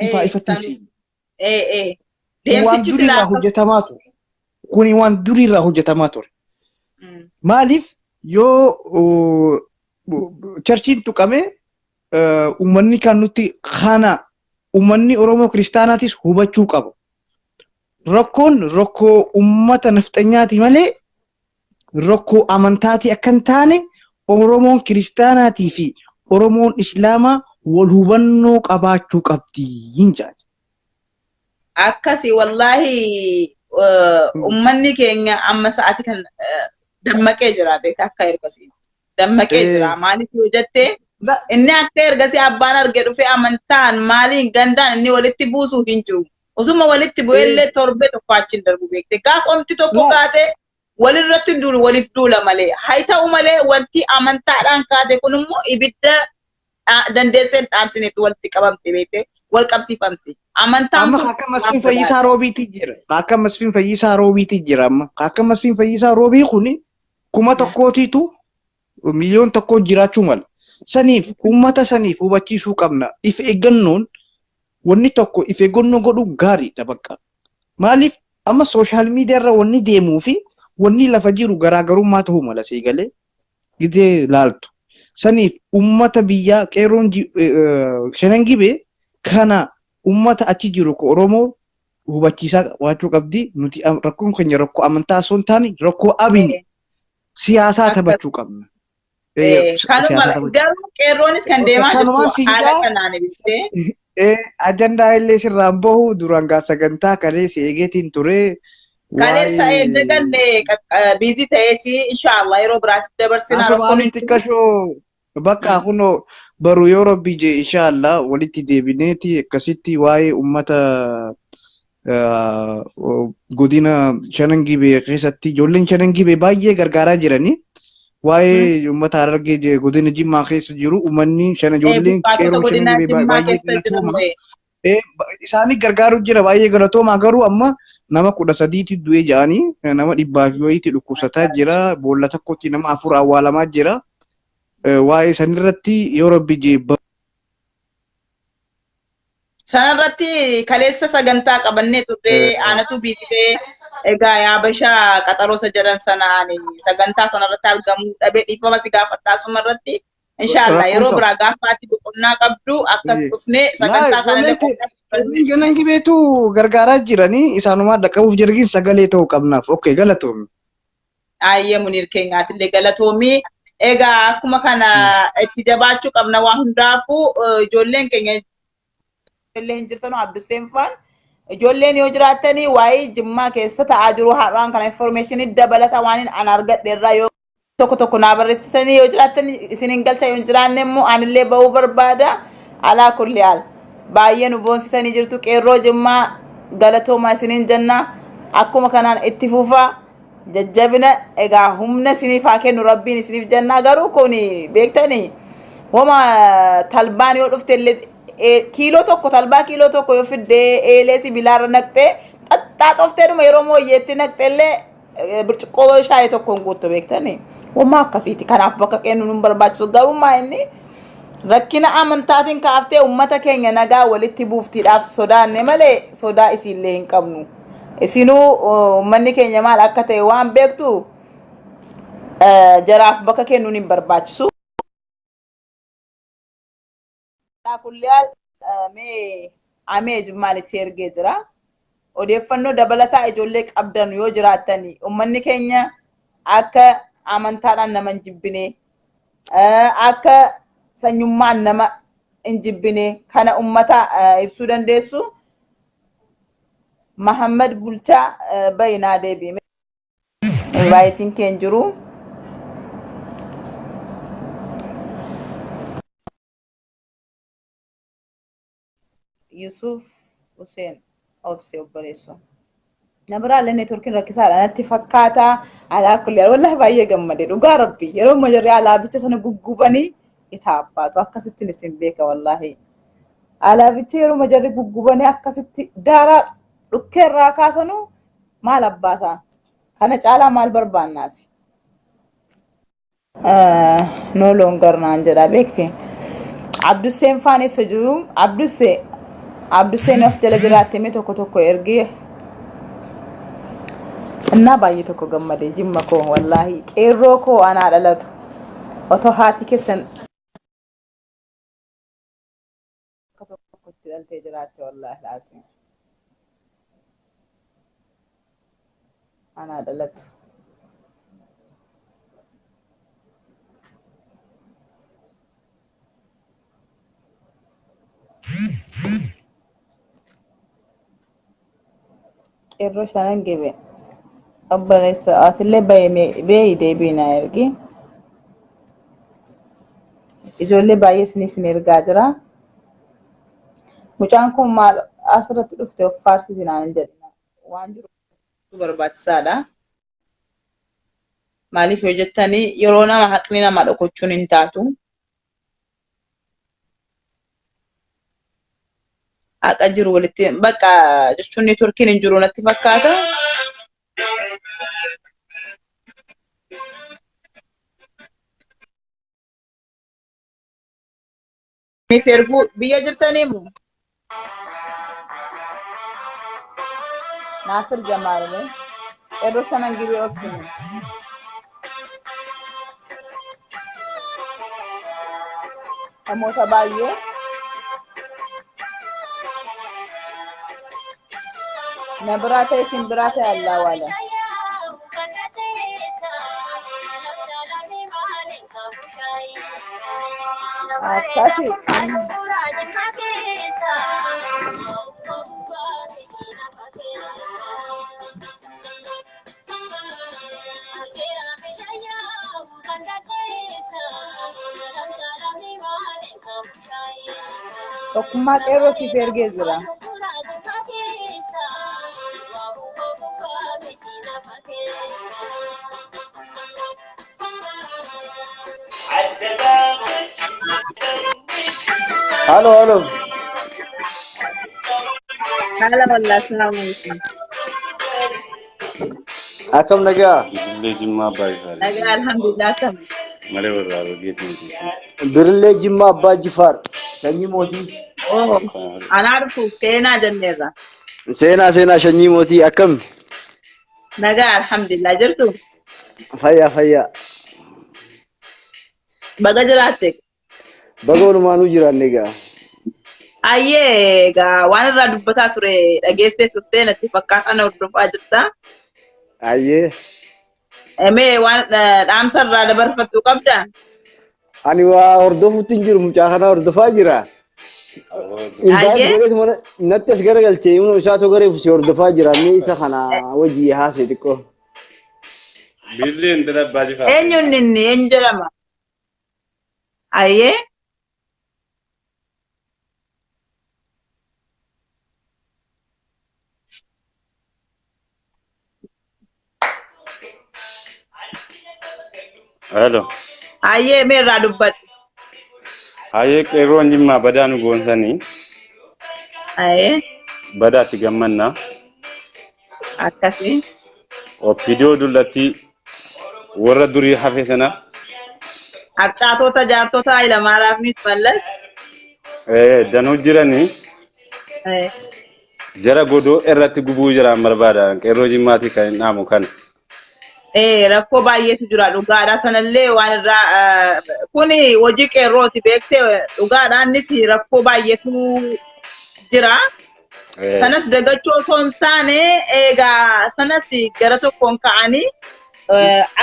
Ifaa Ee, ifatti san siin. ee ee Kun waan deemsichi durii silaa irraa akkas hojjetamaa ture. Kuni waan durii irraa hojjetamaa ture. Maaliif yoo charchiin tuqame uummanni kan nutti kana uummanni Oromoo kiristaanaatis hubachuu qabu. Rakkoon rakkoo uummata nafxanyaati malee rakkoo amantaatii akka hin taane Oromoon kiristaanaatii fi Oromoon Islaamaa wal hubannoo qabaachuu qabdi hin jedhan. Akkasi wallaahi ummanni keenya amma sa'aati kan dammaqee jira beekta akka ergasii. Dammaqee jira maaliif yoo jette inni akka ergasii abbaan arge dhufee amantaan maaliin gandaan inni walitti buusuu hin jiru. Osuma walitti bu'ellee torbee tokko achiin darbu beekte. Gaaf omti tokko kaate walirratti hin duulu waliif duula malee. Haa ta'u malee wanti amantaadhaan kaate kun immoo ibidda dandeessee hin dhaamsinetti walitti qabamte beekte wal qabsiifamte. Amantaan Amma kun akka waan Masfiin badaadha. Fayyisaa Roobiitti jira. Akka Masfiin Fayyisaa Roobiitti jira amma. Akka Masfiin Fayyisaa Roobii kuni 1000tiitu 1,000,000 jiraachuu mala. Saniif uummata saniif hubachiisuu qabna. If eeggannoon wanni tokko if eeggannoo godhuu gaariidha bakka. Maaliif amma sooshaal miidiyaa irra wanni deemuu fi wanni lafa jiru garaagarummaa ta'uu mala sii galee gidee laaltu. Saniif uummata biyyaa qeerroon shanan gibee kana uummata achi jiru ko Oromoo hubachiisaa qabaachuu qabdi. Nuti rakkoon keenya rakkoo amantaa osoo hin taane rakkoo abini siyaasaa taphachuu qabna. Kanuma Siyaasa taphachuu. Garuu qeerroonis kan deemaa jirtu Kanumaan siin haala jaa kanaan ibsitee. Ajandaa illee sirraan bahu duraan gaa sagantaa kaleessa eegeetiin ture. Kaleessa Waa'ee daganne biizii ta'eeti inshaallah yeroo biraatiif dabarsina rakkoon asumaan hin jiru. xiqqashoo bakka kunoo baru yoo rabbi jee inshaallah walitti deebineeti akkasitti waa'ee ummata godina Shanan Gibee keessatti ijoolleen Shanan Gibee baay'ee gargaaraa jiranii waa'ee uummata Harargee godina Jimmaa keessa jiru uummanni shana ijoolleen Buqqaatota qeerroo Shanan godina Gibee Jimmaa baay'ee keessa jiran galatooma. wayii. Isaanii gargaaruu jira baay'ee galatooma garuu amma nama 13tu du'ee ja'anii nama dhibbaa fi wayiitti dhukkubsataa jira boolla tokkotti nama afur awwaalamaa jira. Waa'ee sanirratti yoo rabbi jee Sanarratti kaleessa sagantaa qabannee turre aanatu biitee egaa yaabashaa qaxaroosa jedhan sanaan sagantaa sanarratti argamuu dhabee dhiifama si gaafadha asuma irratti. Inshaallah Rakkoon yeroo qabu. biraa gaafa ati boqonnaa qabdu akkas dhufnee sagantaa kanallee qopheeffannee. Ijoolleen ganan gibeetu gargaaraa jiranii isaanumaa dhaqqabuuf jirgin sagalee ta'uu qabnaaf. Okay galatoomi. Ayyee Muniir keenyaatillee galatoomii. Egaa akkuma kana itti jabaachuu qabna waa hundaafuu ijoolleen keenya illee hin jirtanu Abdusseen faan ijoolleen yoo jiraattanii waa'ee Jimmaa keessa ta'aa jiru har'aan kana information dabalata waan an argadhe irraa yoo tokko tokko naa barreessitanii yoo jiraattan isin hin galcha yoo hin jiraanne immoo anillee ba'uu barbaada alaa kulli haal baay'ee nu boonsitanii jirtu qeerroo Jimmaa galatoomaa isiniin jenna akkuma kanaan itti fufaa jajjabina egaa humna isiniif haa kennu rabbiin isiniif jennaa garuu kun beektanii wama talbaan yoo dhufte illee kiiloo tokko talbaa kiiloo tokko yoo fiddee eelee sibiilaarra naqxee xaxxaaxoftee dhuma yeroo mooyyeetti naqxee illee birciqqoo shaayii tokko hin guuttu beektanii wama akkasiiti kanaaf bakka kennu nu barbaachisu garuu maa inni rakkina amantaatiin kaaftee ummata keenya nagaa walitti buuftiidhaaf sodaanne malee sodaa isiillee hin qabnu. Isinuu uummanni keenya maal akka ta'e waan beektu jaraaf bakka kennuun hin barbaachisu. Kulliyaa mee amee jimmaan si ergee jira. Odeeffannoo dabalataa ijoollee qabdan yoo jiraattani uummanni keenya akka amantaadhaan nama hin jibbine akka sanyummaan nama hin jibbine kana uummata ibsuu dandeessu. Mahammad Bulchaa bayi naa deebi'i. Invaayitiin kee hin jiru. Yusuf Hussein obse obboleessu. Na biraallee neetworkiin rakkisaadha natti fakkaata. Alaa kulli wallahi baay'ee gammade dhugaa rabbi yeroo amma jarri alaabicha sana guggubanii itaa abbaatu akkasittiin isin beeka wallahi. Alaabicha yeroo jarri guggubanii akkasitti daaraa dhukkee irraa kaasanu maal abbaasaa kana caalaa maal barbaannaati. No longer naan jedha beekte. Abdusseen faan eessa jiru? Abdussee Abduseen as jala jiraatte mee tokko tokko ergee. Innaa baay'ee tokko gammadee jimma koo wallaahi qeerroo koo anaa dhalatu. Otoo haati keessan akka tokkotti dhaltee jiraatte wallaahi laati. Anaa dhalatu. Qeerroo shanan gibe. Obboleessa atillee beeyi deebii naa ergi. Ijoollee baay'ee isiniif hin ergaa jira. Mucaan kun maal asirratti dhufte of faarsiti naan hin jedhina. Waan jiru barbaachisaadha. Maaliif yoo jettanii yeroo nama haqni nama dhokochuun hin taatu. Haqa jiru walitti bakka jechuun neetworkiin hin jiru natti fakkaata. Isiniif erguu biyya jirtanii moo? Naasir Jamaal mee yeroo shanan gibee obsine. Namoota baay'ee na biraa ta'e isin biraa ta'e allaa waala. Akkasi. Tokkummaa qeerroo siif ergee jira. Halo, halo. Haala wallaa salaamu alaikum. Akkam nagaa? Birillee Jimmaa Abbaa Jifaar. Nagaa alhamdulillah akkam. Malee warra Harargeetti miti. Birillee Jimmaa Abbaa Jifaar. Sanyii mootii. Oo anaa dhufuuf seenaa jenneerra. Seenaa seenaa sanyii mootii akkam? Nagaa alhamdulillah jirtu. Fayyaa fayyaa. Baga jiraatte. Baga walumaanuu jiraanne egaa. Ayyee egaa waan irraa dubbataa ture dhageessee turtee natti fakkaata na hordofaa jirta. Ayyee. Mee waan dhaamsa irraa dabarfattu qabda? Ani waa hordofuutti hin jiru mucaa kana hordofaa jira. Invite Ayyee. godheetuma natti as garagalchee immoo isaatu gareef si hordofaa jira. Mee isa kana wajjii haasee xiqqoo. Birillee intala Abbaa Jifaar. Eenyuun inni eenyu jedhama? Ayyee. Halo. Ayyee mee irraa dubbadhu. Hayyee qeerroon Jimmaa badaa nu goonsanii Ayyee badaatti gammannaa. akkasii. Oppidoo dullattii warra durii hafe sana Harcaatota jaartota Hayilamaariyaam Mallas. danuu jiranii jara godoo irratti gubuu jiraan barbaada. Qeerroo Jimmaatii kan hin dhaamu kana. Rakkoo baay'eetu jira dhugaadha. Sanallee waan irraa kuni hojii qeerrooti beektee dhugaadha. Innis rakkoo baay'eetu jira. Sanas dagachuu osoo hin taane egaa sanas gara tokkoon ka'anii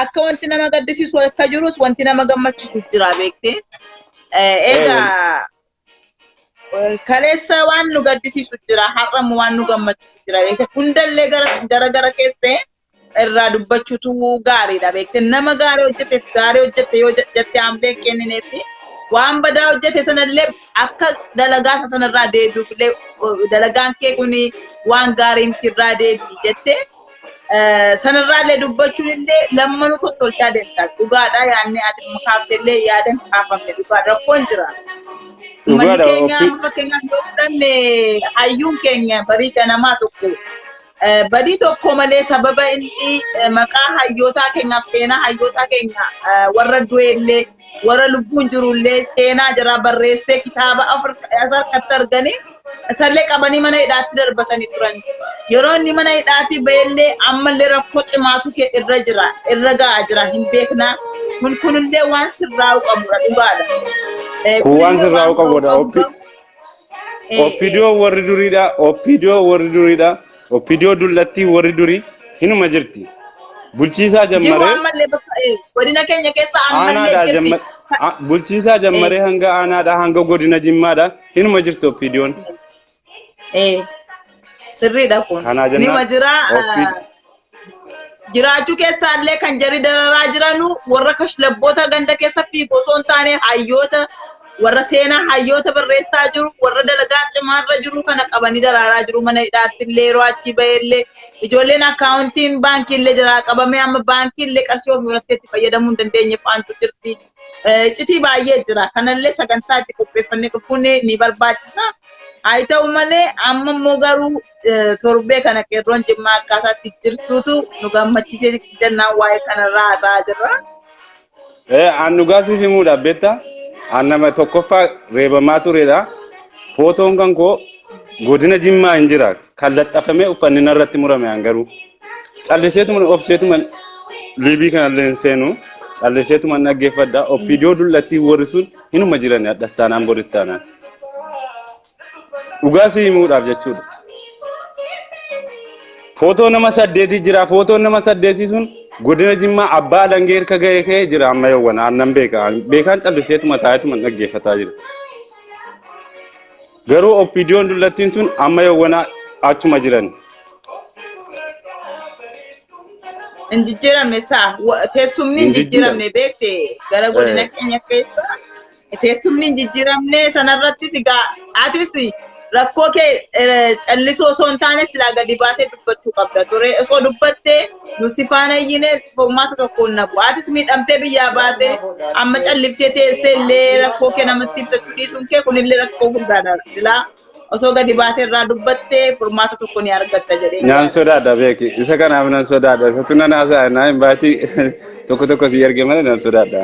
akka wanti nama gaddisiisu akka jirus wanti nama gammachiisu jira beektee. Egaa kaleessa waan nu gaddisiisu jira har'ammoo waan nu gammachiisu jira beektee hundallee gara gara keessee irraa dubbachuutu gaariidha beektee nama gaarii hojjeteef gaarii hojjette yoo jette hambee kennineefi waan badaa hojjete sanallee akka dalagaa isa sanarraa deebi'uuf illee dalagaan kee kun waan gaarii miti irraa deebi'i jette sanarraa illee dubbachuun illee lammanuu tottolchaa deemta dhugaadha yaadni ati kaafte illee yaadan kaafamne dhugaadha rakkoon jira. Uummanni Dhugaadha keenya ofii. amma fakkeenyaaf yoo fudhanne hayyuun keenya barii ganamaa tokko Badii tokko malee sababa inni maqaa hayyootaa keenyaaf seenaa hayyootaa keenya warra du'e illee warra lubbuun jirullee seenaa jara barreessee kitaaba harkatti arganii isallee qabanii mana hidhaatti darbatanii turan. Yeroo inni mana hidhaatii ba'ellee ammallee rakkoo cimaatu irra jira, irra ga'aa jira, hin beekna. Kun kunillee waan sirraa'u qabudha, dhugaadha. Kun waan Kunillee sirraa'u waan ta'uu qabudha. qabu garuu OPDO warri duriidha. OPDO warri duriidha. OPDO dullattii warri durii hinuma jirti. Bulchiisaa Jiru jammaree ammallee bakka godina keenya keessa ammallee aanaadhaa jirti. Bulchiisaa jammaree hanga aanaadhaa hanga godina Jimmaadhaa hinuma jirti OPDOn. Sirriidha kun. Kanaa Nima jennaan jira. OPD Jiraachuu keessaallee kan jarri dararaa jiranu warra kashlabboota ganda keessa fiigu osoo hin taane, hayyoota warra seenaa hayyoota barreessaa jiru, warra dalagaa cimaarra jiru kana qabanii daraaraa jiru. Mana hidhaatti illee yeroo achi bahee ijoolleen akkaawuntiin baankii illee jalaa qabamee amma baankii illee qarshii ofii irratti itti fayyadamuu hin dandeenye faantu jirti. Citii baay'ee jira. Kanallee sagantaa itti qopheeffannee dhufuun ni barbaachisa. Haa ta'u malee amma immoo garuu torbee kana qeerroon Jimmaa akkaataatti jirtutu nu gammachiisee jennaan waa'ee kanarraa haasa'aa jirra. An dhugaa siif himuudhaaf beektaa? An nama tokkoffaa reebamaa turedha. Footoon kan koo godina Jimmaa hin jira. Kan laxxafamee uffanni narratti murame an garuu. Calliseetuma obseetuma liibii kanallee hin seenu. Calliseetuma dhaggeeffadha. OPDO dullattii warri sun hinuma jiran hadhastaanaan boristaanaan. Dhugaa si himuudhaaf jechuudha. Footoo nama 8 jira. Footoon nama 8 sun godina Jimmaa abbaa alangee harka ga'ee ka'ee jira amma yawwana. Aannan beeka. Beekaan calliseetuma taa'eetuma dhaggeeffataa jira. Garuu OPDOn dullattiin sun amma yawwana achuma jiran. Hin jijjiiramne saa teessumni hin Hin jijjiiramne. jijjiiramne beekte gara godina keenya keessa teessumni hin jijjiiramne. Sanarrattis egaa atis rakkoo kee callisoo osoo hin taane silaa gadi baatee dubbachuu qabda ture. Osoo dubbattee nu si faana iyyine furmaata tokko hin nabu. Atis miidhamtee biyyaa baatee amma calliftee teessee illee rakkoo kee namatti ibsachuu dhiisuun kee kunillee rakkoo guddaadha. Silaa osoo gadi baatee irraa dubbattee furmaata tokko ni argatta jedhee Naan yaada. sodaadha beeki. Isa kanaaf nan sodaadha. Isatu nan haasa'a. Naa hin baatii tokko tokko si erge malee nan sodaadha.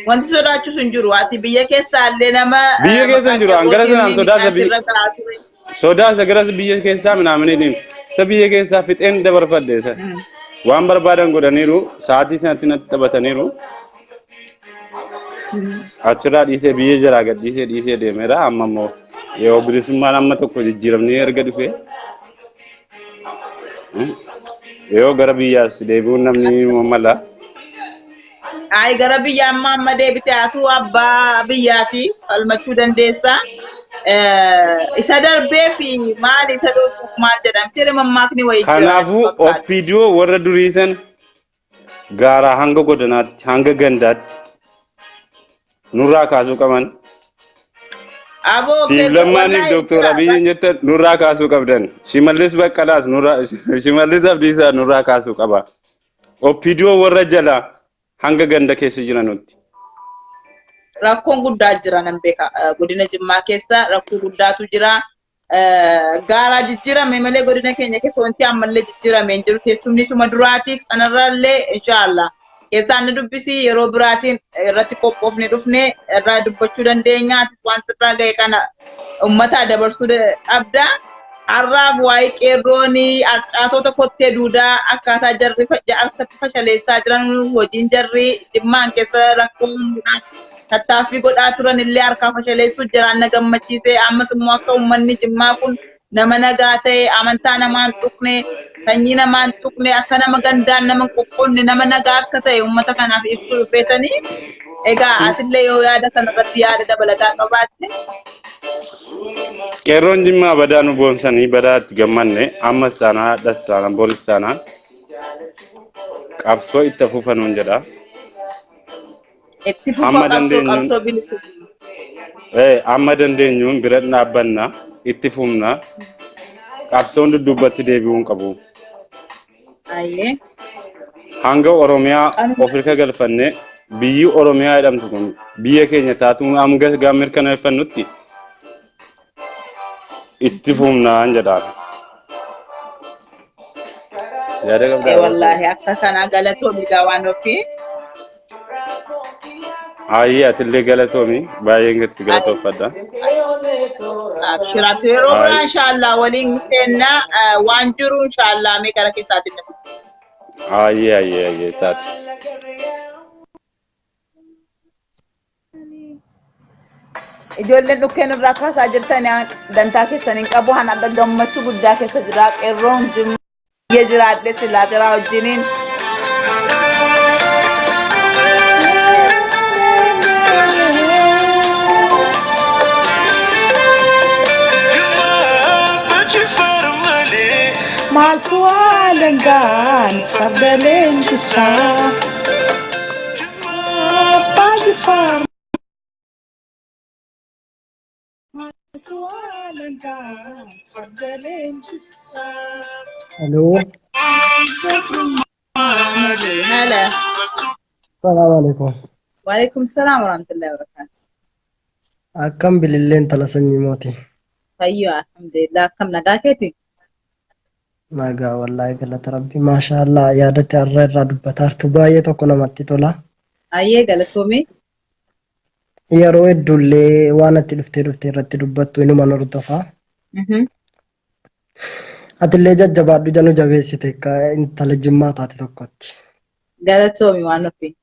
Wanti sodaachisu hin jiru. Ati biyya keessaa illee nama Biyya keessa hin jiru. An gara maqaa sanaan sodaasa miidhaan sirra gahaa ture. Sodaa isa gara biyya keessaa minaaminiitiin. Isa biyya keessaa fixeen dabarfadhe isa. Waan barbaadan godhaniiru. Sa'aatii sanatti natti taphataniiru. Achirraa dhiisee biyya jalaa gad dhiisee dhiisee deemeera. Amma immoo yoo bilisummaan amma tokko jijjiiramni erga dhufe yoo gara biyyaas deebi'uun namni mala. Ayi, gara biyya amma amma deebite atu abbaa biyyaati falmachuu dandeessa. Isa darbee fi maali isa dhufuuf maal jedhamti mammaakni wayii jira natti Kanaafuu fakkaata. OPDO warra durii san gaaraa hanga godinaatti hanga gandaatti nurraa kaasuu qaban. Aboo Tiif keessa Lammaaniif wallaahi Dooktor jira. Abiyyiin jettan nurraa kaasuu qabdan. Shimallis Baqqalaas nurraa, Shimallis Abdiisaa nurraa kaasuu qaba. OPDO warra jalaa hanga ganda keessa jiranutti. Rakkoon guddaa jira nan beeka. Godina Jimmaa keessa rakkoo guddaatu jira. Gaaraa jijjiirame malee godina keenya keessa wanti ammallee jijjiirame hin jiru. Teessumni suma duraati. Sanarraallee inshaallah. Keessaan ni dubbisi, yeroo biraatiin irratti qophoofne dhufne irraa dubbachuu dandeenya. Atis waan sirraa ga'e kana uummataa dabarsuu qabda. Har'aaf waa'ee qeerroon arcaatota kottee duudaa akkaataa jarri harkatti fashaleessaa jiran, hojiin jarri Jimmaan keessa rakkoo uumuudhaaf tattaaffii godhaa turan illee harkaa fashaleessuu jiraan na gammachiise. Ammas immoo akka uummanni Jimmaa kun nama nagaa ta'e, amantaa namaa hin tuqne, sanyii namaa hin tuqne, akka nama gandaan nama hin qoqqoodne, nama nagaa akka ta'e uummata kanaaf ibsuu dhufeetanii. Egaa atillee yoo yaada kanarratti yaada dabalataa qabaatte. Qeerroon Jimmaa badaa nu boonsanii badaa itti gammanne. Ammas taanaan, hadhas taanaan, boris taanaan qabsoo itti fufanuun jedha. Itti fufa Amma qabsoo dandeenyuun qabsoo bilisummaa. Amma dandeenyuun bira dhaabbanna, itti fufna, qabsoon dudduubatti deebi'uu hin qabu. Ayyee. Hanga Oromiyaa Kanuma Afrika galfanne, biyyi Oromiyaa jedhamtu kun biyya keenya taatu hanga gaa mirkaneeffannutti itti fufnaan jedhaan. Yaada qabdaa? Wallaahi akka kanaa galatoomi gaa waan ofii. Ayyee atillee galatoomi. Baay'een gadi si galatoofadha. Abshir abshir yeroo biraa Ayi. inshaallah waliin seennaa waan jiru inshaallah mee gara keessaatiin na dubbisa. Ayyee ayyee ayyee taate. Ijoolleen dhukkeen irraa kaasaa jirtan dantaa keessan hin qabu. Han adda gammachuu guddaa keessa jira. Qeerroon jimma jiraadhe silaa jiraa wajjiniin. Maaltu alangaan farda leenjisaa? Abbaa Jifaar. Maaltu alangaan farda leenjisaa? Hello. Hala. Salaam alaikum. Waalaikum salaam warahmatullahi wabarakatuh. Akkam bililleen tala sanyii mootii. Fayyoo alhamdulillah akkam nagaa keeti? Nagaa wallaahi galata rabbi. Maasha Allah yaadatti har'a irraa dubbataa jirtu baay'ee tokko namatti tola. Ayyee galatoomii. Yeroo hedduullee waan ati dhuftee dhuftee irratti dubbattu inuman hordofaa. Atillee jajjabaadhu janu jabeessite akka intala jimmaa taate tokkotti. Galatoomi waan ofii.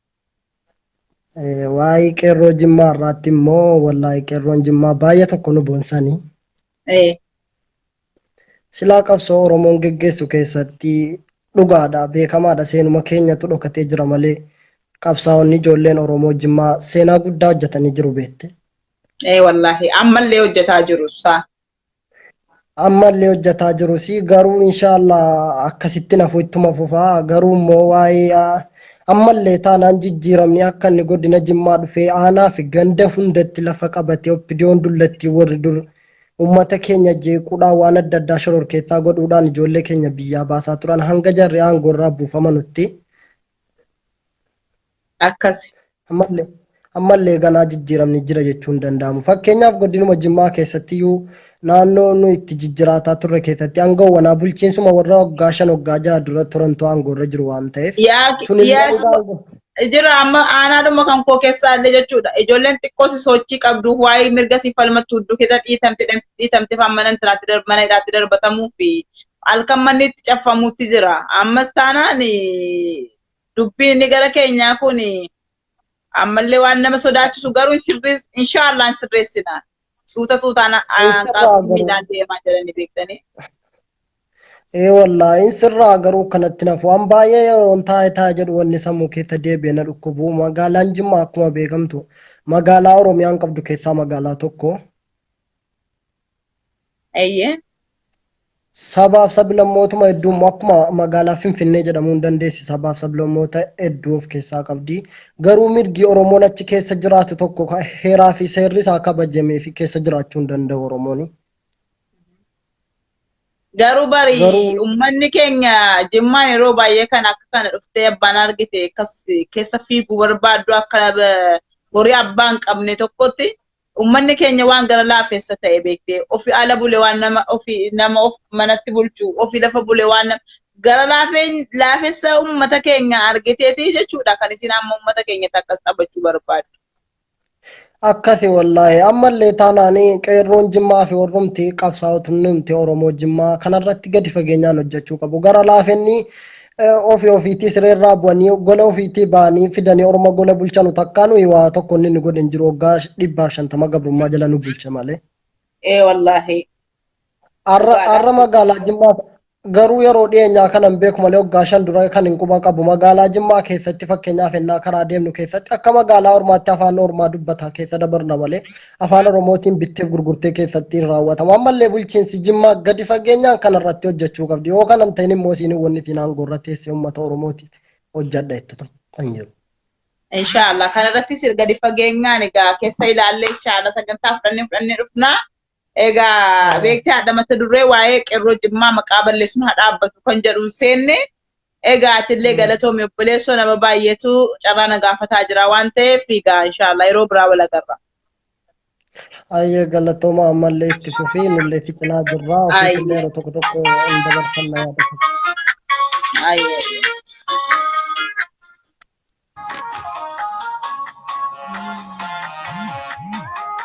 Waa'ee qeerroo jimmaa irraatti immoo wallaahi qeerroon jimmaa baay'ee tokko nu boonsanii. Silaa qabsoo Oromoon geggeessu keessatti dhugaadha beekamaadha seenuma keenyatu dhokatee jira malee qabsaa'onni ijoolleen Oromoo jimmaa seenaa guddaa hojjetanii jiru beekte. Wallaahi ammallee hojjetaa jiru saa. Ammallee hojjetaa jiru si garuu inshaallah akkasitti nafu ittuma fufaa garuu immoo waa'ee ammallee taanaan jijjiiramni akka inni godina jimmaa dhufee aanaa fi ganda hundatti lafa qabatee oppidiyoon dullattii warri dur uummata keenya jeequudhaan waan adda addaa shororkeessaa godhuudhaan ijoollee keenya biyyaa baasaa turan hanga jarri aangoorraa buufamanutti. Akkas. Ammallee ammallee ganaa jijjiiramni jira jechuun danda'amu. Fakkeenyaaf godinuma Jimmaa keessattiyyuu naannoo nu itti jijjiiraataa turre keessatti hanga wanaa bulchiinsuma warra waggaa 5 waggaa 6 dura turantu aangoorra jiru waan ta'eef. Sunillee Yaa hanga aangoo jira amma aanaadhuma kan koo keessaa illee jechuudha. Ijoolleen xiqqoo si sochii qabdu waa'ee mirga si falmattu hudduu keessa dhiitamte dhiitamte fa'aa mana intalaatti mana hidhaatti darbatamuu fi halkan manni itti caffamuutti jira. Ammas taanaan dubbiin inni gara keenyaa kun ammallee waan nama sodaachisu garuu inshaallah hin sirreessina. Suuta suutaan Hin sirraa garuu. miilaan deemaa jiranii beektanii. Ee wallaahi hin sirraa garuu kanatti nafu waan baay'ee yeroon taa'e taa'e jedhu wanni sammuu keessa deebi'e na dhukkubu magaalaan Jimmaa akkuma beekamtu magaalaa Oromiyaan qabdu keessaa magaalaa tokko. Eeyyee. Sabaaf sablammootuma hedduu immoo akkuma magaalaa Finfinnee jedhamuu hin dandeessi sabaaf sablammoota hedduu of keessaa qabdi. Garuu mirgi Oromoon achi keessa jiraatu tokko heeraa fi seerri isaa kabajamee fi keessa jiraachuu hin danda'u Oromooni. Garuu bari Garuu uummanni keenya Jimmaan yeroo baay'ee kan akka kana dhuftee abbaan argite akkas keessa fiiguu barbaaddu akka horii abbaa hin qabne tokkotti uummanni keenya waan gara laafessa ta'e beektee ofi ala bule waan nama ofi nama of manatti bulchu ofi lafa bule waan gara laafessa uummata keenya argiteeti jechuudha kan isin amma uummata keenyatti akkas taphachuu barbaaddu. Akkasi wallaahi ammallee taanaanii qeerroon Jimmaa fi warrumti qabsaa'otni Oromoo Jimmaa kanarratti gadi fageenyaan hojjechuu qabu. Gara laafenni ofii ofiitii sireerraa bu'anii gola ofiitii ba'anii fidanii Oromoo gola bulchanu takkaa nuyi waa tokko inni nu godhe hin jiru waggaa 150 gabrummaa jala nu bulche malee. Ee wallaahi. Har'a magaalaa Jimmaa garuu yeroo dhiyeenyaa kana hin beeku malee waggaa 5 dura kan hin quba qabu magaalaa Jimmaa keessatti fakkeenyaaf ennaa karaa deemnu keessatti akka magaalaa Ormaatti afaan Ormaa dubbataa keessa dabarna malee afaan Oromootiin bitteef gurgurtee keessatti hin raawwatamu. Ammallee bulchiinsi Jimmaa gadi fageenyaan kanarratti hojjechuu qabdi. Yoo kana hin ta'in immoo isiin wanni isiin aangoo irra teessee uummata Oromootiif hojjedha jettu tokko hin jiru. Inshaallah kanarrattis gadi fageenyaan egaa keessa ilaallee inshaallah sagantaa fudhannee dhufnaa. Egaa beektee haadha mata duree waa'ee qeerroo Jimmaa maqaa balleessuun haa dhaabbatu kan jedhuun seenne. Egaa atillee galatoomi obboleessoo nama baay'eetu carraa na gaafataa jira waan ta'eef egaa inshaallah yeroo biraa wal agarra. Ayyee galatooma ammallee itti fufii nullee si cinaa jirra. Ofiitillee yeroo tokko tokko hin dabarfanna yaada. Ayyee.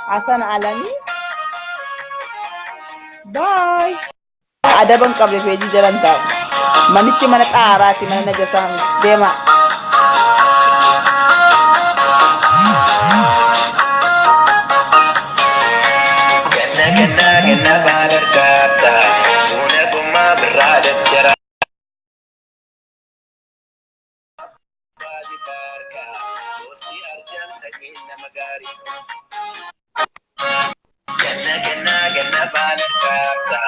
Hasan Alamii. Bye. Adaba hin qabne feejii jalan taa'u. Manichi mana xaaraati mana najasaa miti. Deemaa. Ganna ganna ganna baala caafta buna gommaa birraa daddara. Ganna ganna ganna baala caafta.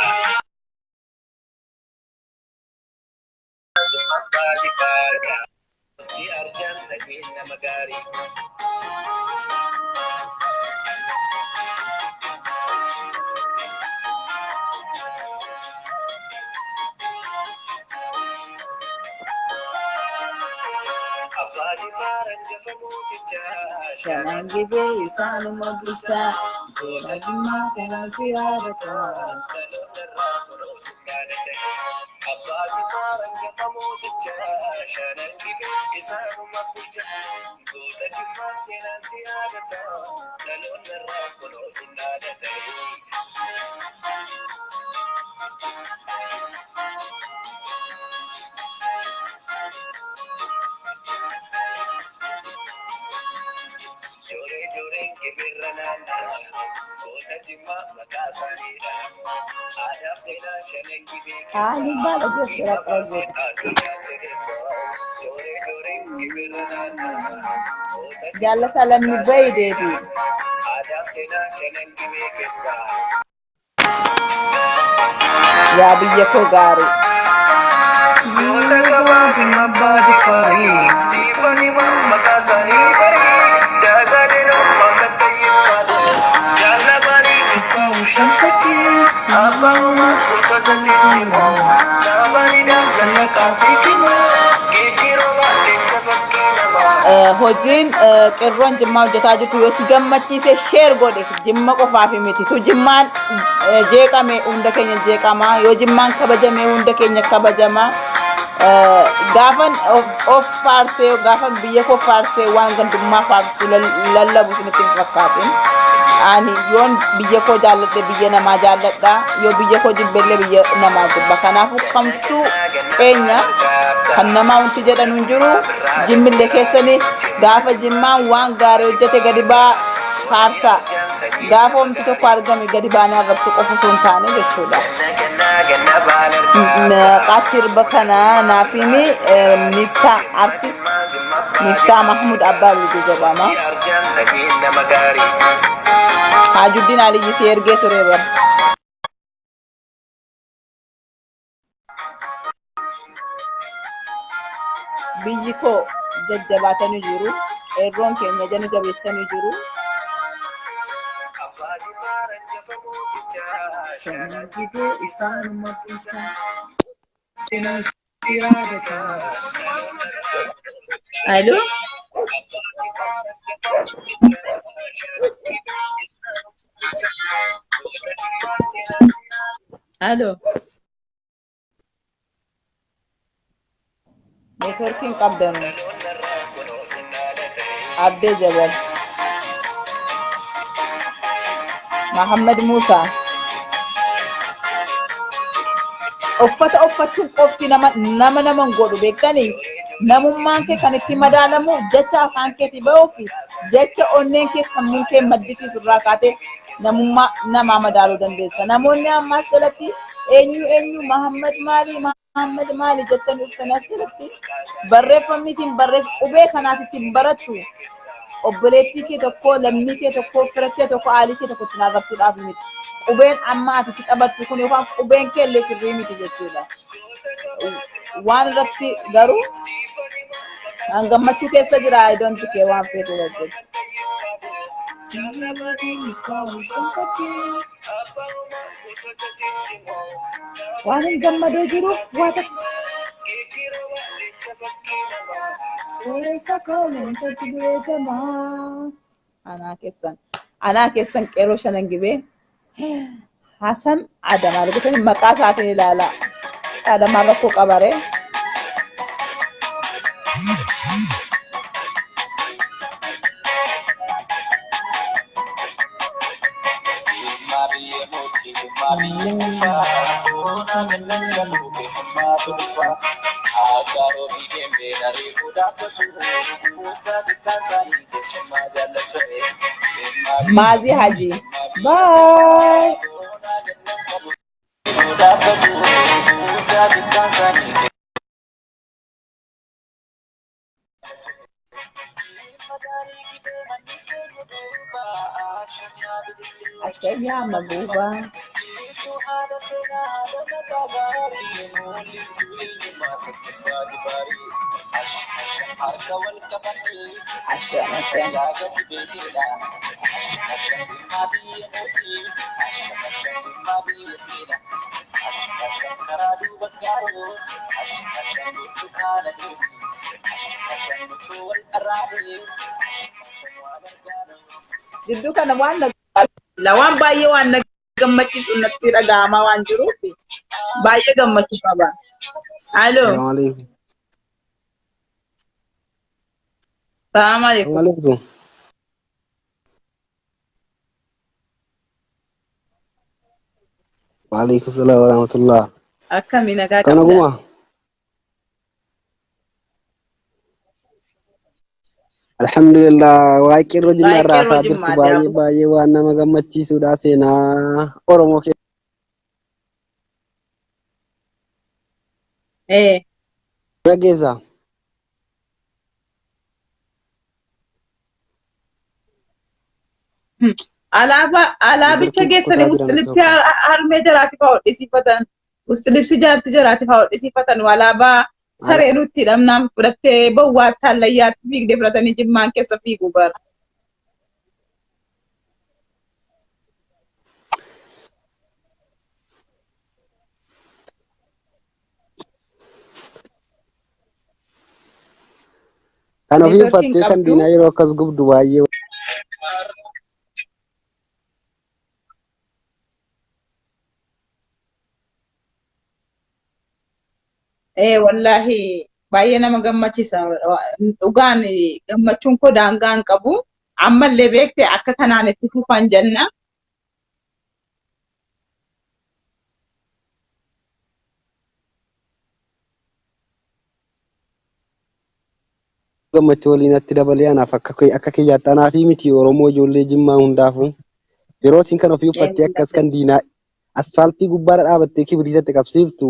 Gosti arjaan sanyii nama gaarii. Abbaa Jifaar hangafa mootichaa. Shanan gibee isaanuma bulchaa. Gola jimmaa seenaan si yaadataa. Dhaloonni irraas kunuunsuun yaadate. Abbaa Jifaar hangafa mootichaa. Shanan gibee isaanuma bulchaa. Goota Jimmaa seenaan si yaadata. Dhaloonni irraas kunuunsuun yaadate. Jooree jooreen gibirra naannaa. Goota Jimmaa maqaa isaaniidha. Aadaaf seenaa shanan gibee Haalli keessaa. baala jechuudha Baasee qabdu. addunyaa jabeessa. Jooree jooreen gibirra naannaa. Goota Jimmaa Jaallata lammii maqaa bayi isaaniidha. deebi. Aadaaf seenaa shanan gibee keessaa. Yaa biyya koo gaarii. Goota qabaa Jimma abbaa Jifaarii. Siifan himaa maqaa isaanii barii. Dagaadinoo Muhammad Tayyib Qaadir. Jaallabaanii Misbaahu Shamsachii. Abbaa Uumaa gootota ciccimoo. Dhaabaanii Zallaqaa Siikimoo. Geejjirooba leenca fakkii namaa. Hojiin qeerroon jimmaa hojjetaa jirtu yoo si gammachiise share godhe. Jimma qofaaf miti. Tu jimmaan jeeqame hunda keenya jeeqama. Yoo jimmaan kabajame hunda keenya kabajama. Gaafan of faarsee, gaafan biyya koo faarsee, waan gandummaa faarsuu lallabu isinitti hin fakkaatin. Ani yoon biyya koo jaalladhe biyya namaa jaalladha. Yoo biyya koo jibbellee biyya namaa jibba. Kanaafuu kamtuu keenya kan namaa wanti jedhan hin jiru. Jimmillee keessanii gaafa jimmaan waan gaarii hojjete gadi baa faarsaa. Gaafa wanti tokko argame gadi baanee arrabsuu qofa osoo hin taane jechuudha. Maqaa sirba kanaa naaf himi. Miftaa, artist Miftaa Mahmud Abbaa Bulguu jedhama. Haajuddin Aliyyi si ergee ture bara. Biyyi koo jajjabaatanii jiru. Qeerroon keenya jani jabeessanii jiru. Shanan gibee isaanuma bulchaa. Seenaan si yaadataa. Alo? Alo? Neetworkiin qabdanu. Abdee Jabal. Mahammad Musa. Uffata uffachuun qofti nama hin godhu beektanii. Namummaan kee kan itti madaalamu jecha afaan keetii bahuu fi jecha onneen kee sammuun kee maddisiisu irraa kaatee namummaa namaa madaaluu dandeessa. Namoonni ammaas jalatti eenyu eenyu, Mahammad maali, Mahammad maali jettanii dhuftan as jalatti barreeffamni isin barreessu qubee kanaas ittiin barattu obboleettii kee tokko, lammii kee tokko, fira kee tokko, aalii kee tokko ittiin arrabsuudhaaf miti. Qubeen amma ati itti taphattu kun yookaan qubeen kee illee sirrii miti jechuudha. Waan irratti garuu an gammachuu keessa jira. I don't care waan feetu hojjetu. Waan hin gammadee jiruuf waa takka. Sooressa koomentatti beekamaa. Anaa keessan. Anaa keessan qeerroo shanan gibee. Hasan Adam argitanii maqaa isaatiin ilaalaa. Adamaan rakkoo qabaree. Maazii Haji. Bye. Ashanya Mabuba. Asham, asham. Jidduu kana waan na waan baay'ee waan na gammachiisu natti dhaga'amaa waan jiruuf baay'ee gammachuu qaba. Aloo. Salaam alaikum. Salaam alaikum. Salaam alaikum. Wa alaikum salaam wa rahmatullah. Akkami nagaa Kana qabda? guma. Alhamdulillah waaqni irra jimmaa irraa Waaqni irra haasaa jirtu jimmaa baay'ee jaabu. baay'ee waan nama gammachiisudha seenaa Oromoo Eh. keessa geessa. Alaabaa alaabicha Dubartiin geessanii kutaa jiran musxilibsi tokko. harmee jaraati fa'aa hodhisiifatan. Musxilibsi jaarti jaraati fa'aa hodhisiifatan. Alaabaa saree nutti hidhamnaan fudhattee bowwaatti hallayyaatti fiigdee fudhatanii jimmaan keessa fiigu bara. Kan ofii Neetworkiin uffattee kan qabdu. diinaa yeroo akkas gubdu baay'ee Ee wallaahi baay'ee nama gammachiisa. Dhugaan gammachuun koo daangaa hin qabu. Ammallee beekte akka kanaan itti fufan jenna. Gammachuu waliin natti dabalee anaaf akka akka kiyyaatti anaa fi miti Oromoo ijoollee Jimmaa hundaafuu yeroo isin kan ofii uffattee akkas kan diinaa asfaaltii gubbaarra dhaabattee kibiriitatti qabsiiftu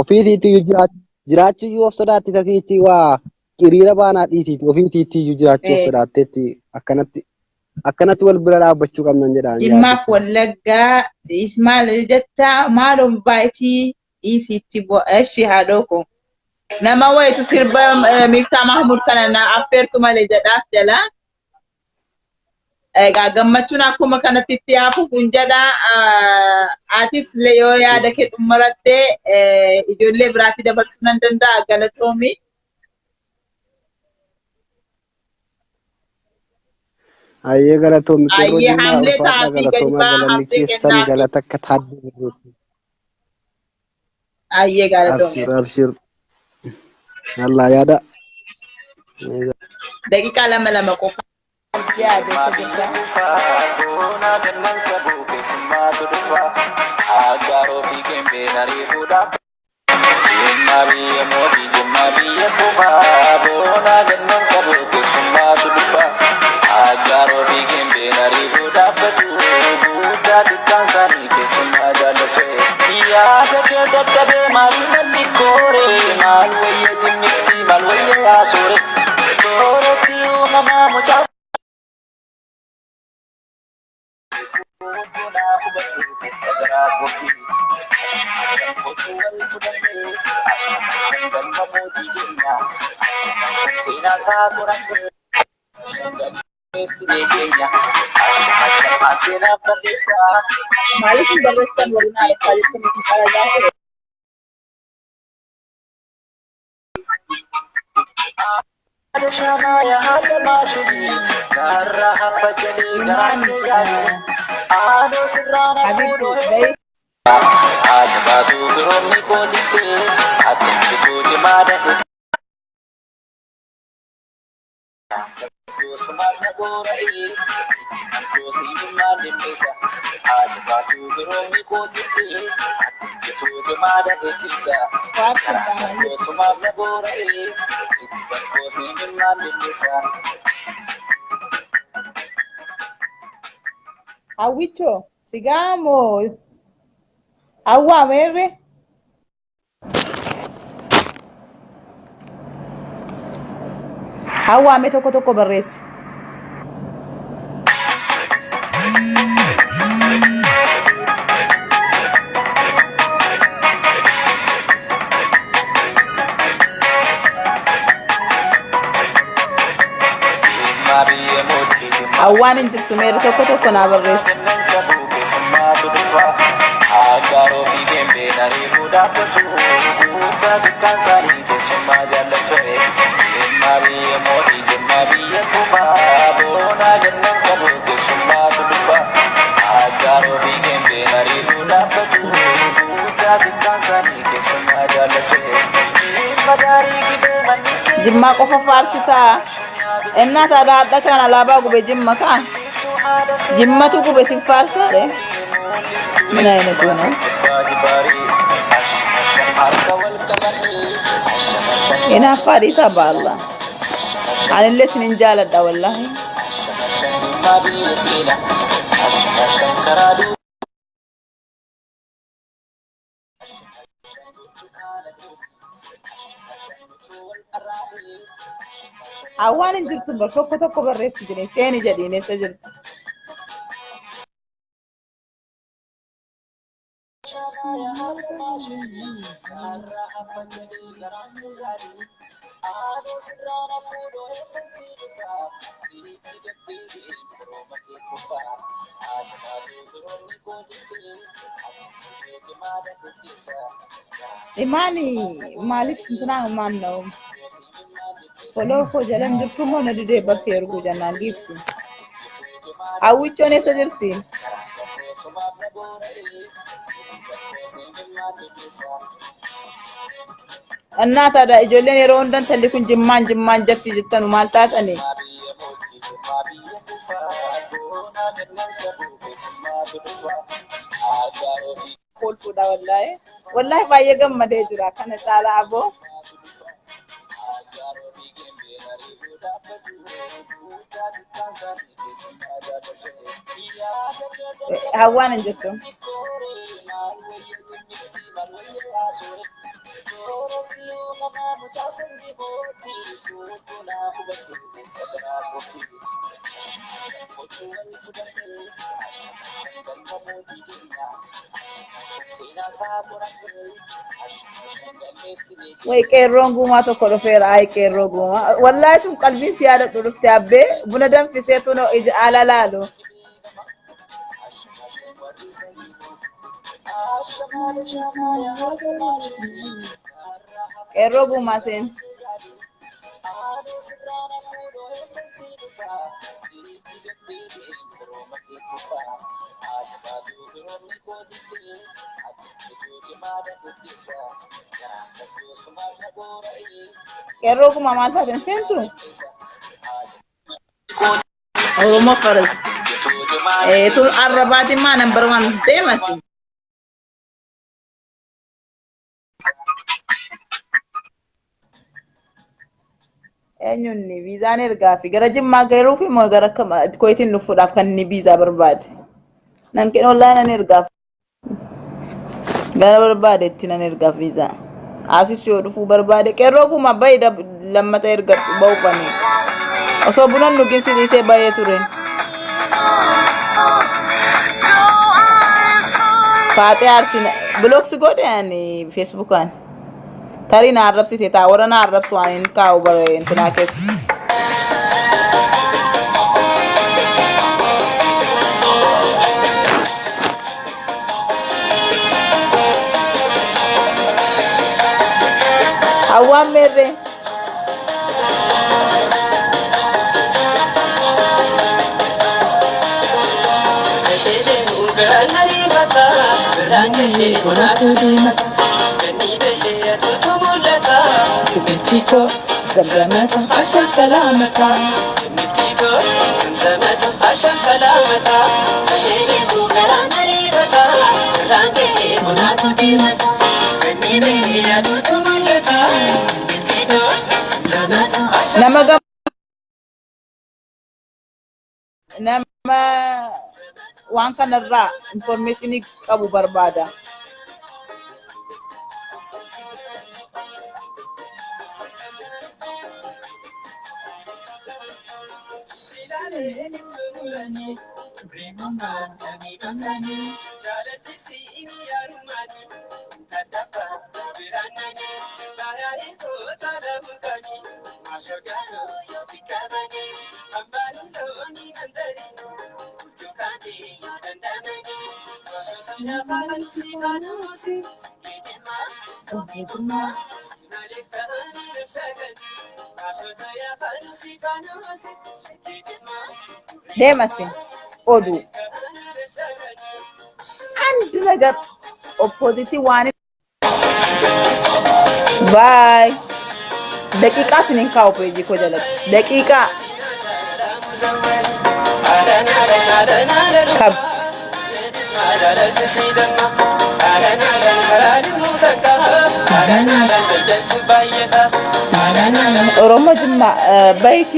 ofiitiitti iyyuu jiraachuu iyyuu of sodaatti tasiichi waa hiriira baanaa dhiisiiti ofiitiitti iyyuu jiraachuu of sodaatteetti akkanatti akkanatti wal bira dhaabbachuu qabnan jedhaan Jimmaaf yaaddu. Wallaggaa maal jetta maaloon baayitii dhiisiitti eshi haadhoo koo. Nama wayitu sirba Miiftaa Mahmud kana na affeertu malee jedhaas jala. Egaa gammachuun akkuma kanatti itti hafuuf jedha. Atis illee yoo yaada kee xumurattee ijoollee biraatti dabarsuu nan danda'a galatoomi. Hayyee galatoomi qeerroo Hayyee Jimmaa haamlee ulfaadhaa ta'aa fi gadi galatoomaa ba'aa galanni haamlee keessan kennaafi. galata akka taaddee. Hayyee galatoomi. Abshir abshir. Allah yaada. Daqiiqaa lama lama qofa. Yaada guddaa. Maaliif hin barreessan waliin haadha jechuun isin qara gaafa Habibti bahii. Hawwichoo sigaa moo hawwaa meerre? Hawwaa mee tokko tokko barreessi. Hawwaan hin jirtu meerre tokko tokko naa barreessi. Jimmaa qofa faarsitaa. Innaa taadha hadha kan alaabaa gube jimma kaa. Jimmatu gube si faarsaadhe. Mina inni tuunu. Hinaaffaa dhiisaa baalla. Anillee isinin jaaladha wallaahi. Hawwaan hin jirtu bar tokko tokko barreessi jedhee seeni jedhiin eessa jirti. Imaani maaliif intinaa maal na'u? Foloo koo jalan jirtu moo na didee bartee erguu jennaan giifti. Hawwichoon eessa jirti? Innaa taadha ijoolleen yeroo hundan talli kun jimmaan jimmaan jetti jettanu maal taatani? Kolfuudha wallaahi. Wallaahi baay'ee gammadee jira kana caalaa aboo. Hawwaan hin jirtu. Way qeerroon guumaa tokko dhufeera. Ay qeerroo guumaa. Wallaahi sun qalbiin si yaadadhu dhufte abbee buna danfisee tunoo ija ala laalu. Qeerroo guumaa seen. Qeerroo guumaa maal taateen seentu? Oromoo faras. Tun arrabaatiin maa number one deemati. Eenyuun viizaan ergaa fi gara Jimmaa galuuf immoo gara Kuweetiin dhufuudhaaf kan inni viizaa barbaade. Nan kenna wallaahi nan ergaaf. Gara barbaadetti nan ergaaf viizaa. Asis yoo dhufuu barbaade qeerroo gumaa bayi lammata erga ba'uufani. Osoo bunan dhugin si dhiisee bayee ture. Faaxee aarsi bilooksi godhe ani feesbuukaan. Tarii na arrabsite taa warra na arrabsu waan hin kaa'u bara intinaa keessa. Hawwaan meerree. Nama gam nama waan kanarraa information qabu barbaada. Deemasi oduu አንድ ነገር ኦፖዚቲ ዋን ባይ ደቂቃ ስኒን ካው ፔጂ ኮ ጀለtti ደቂቃ ከብት ኦሮሞ ጅማ በይቲ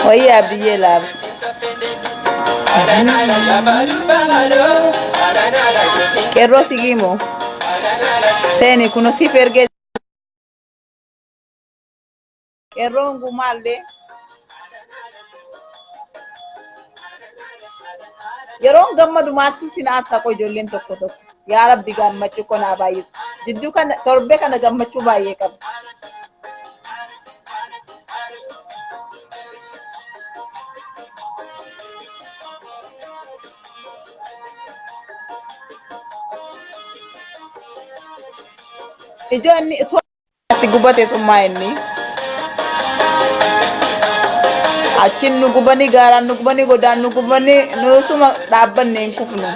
ወያ ብዬ ላብ ቄሮ ሲጊሞ seeni kuno siif ergee qeerroon gumaallee yeroon gammadumaatti sin aarsaa ijoolleen tokko tokko yaa rabbi gammachuu konaa baay'eetu jidduu kana torbee kana gammachuu baay'ee qaba. Ijoo inni itoo itti gubate summaa inni achin nu gubanii gaaraan nu gubanii godaan nu gubanii nusuma dhaabbanne hin kufnu.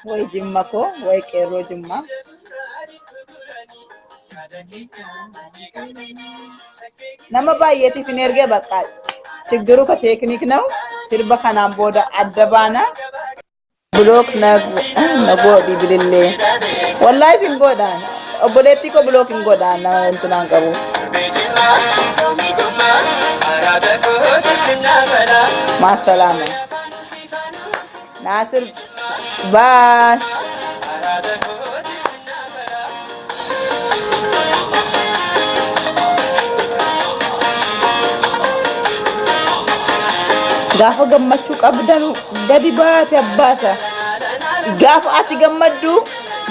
Way jimma koo way qeerroo jimmaa. Nama baay'eetiif hin ergee bakka ችግሩ ከቴክኒክ ነው። sirba kanaan booda adda baana block na godhi bilillee wallaahi sin godhaan obboleettii koo block hin godhaan nama intinaan qabu. Maasalaama. Naasir baay. Gaafa gammachuu qabdanu gadi baate abbaasa. Gaafa ati gammaddu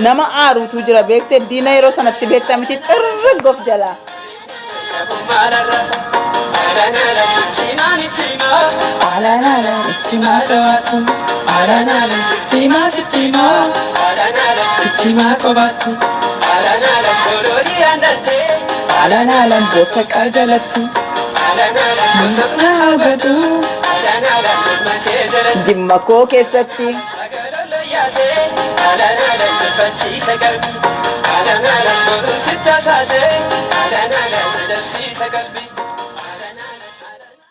nama aaruutu jira beektee diina yeroo sanatti beektaa miti xirri of jalaa. Jimma koo keessatti